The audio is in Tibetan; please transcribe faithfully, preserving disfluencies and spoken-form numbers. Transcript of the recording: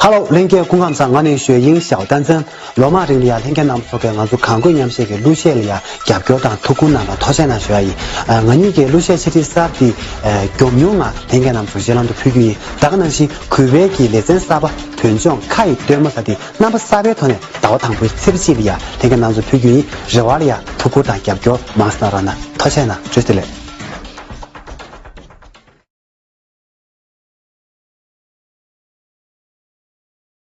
ཨོ། ལྷན་རྒྱས་སྐུ་ཁམས་བཟང་། ང་ནི་ཞོལ་དབྱིངས་ཞའོ་ཏན་ཙན། ལོ་མང་རིང་ལ་ཡ་ལྷན་རྒྱས་རྣམ་ཚོ་གིས་ང་ཚོ་གངས་རྒོད་ཉམས་བཞེས་ཀྱི་གླུ་གཞས་ལ་ཡ་རྒྱབ་སྐྱོར་དང་ཐུགས་ཁུར་གནང་བར་ཐུགས་རྗེ་ཆེ་གནང་ཞུ་ཡ་ཡིན། ཨ། ང་གཉིས་ཀྱི་གླུ་གཞས་འཆད་ཁྲིད་གསར་འདི། ཨ། མགྱོགས་མྱུར་ངང་ལྷན་རྒྱས་རྣམ་ཚོའི་ཞལ་ལམ་དུ་ཕུལ་རྒྱུ་ཡིན། ད་ག་ནང་བཞིན་གུས་པའི་གི་ལེ་ཚན་གསར་པ་བོད་ལྗོངས་ཁ་ཡི་སྟོན་མོ་ཟེར་འདི་རྣམ་པ་གསར་པའི་ཐོག་ནས་ཟླ་བ་དང་པོའི་ཚེས་པ་གཅིག་ལ་ཡ་ལྷན་རྒྱས་རྣམ་ཚོར་ཕུལ་རྒྱུ་ཡིན། རེ་བ་ལ་ཡ་ཐུགས་ཁུར་དང་རྒྱབ་སྐྱོར་མང་ཙམ་གནང་རོགས་གནང་། ཐུགས་རྗེ་ཆེ་གནང་། བཀྲ་ཤིས་བདེ་ལེགས།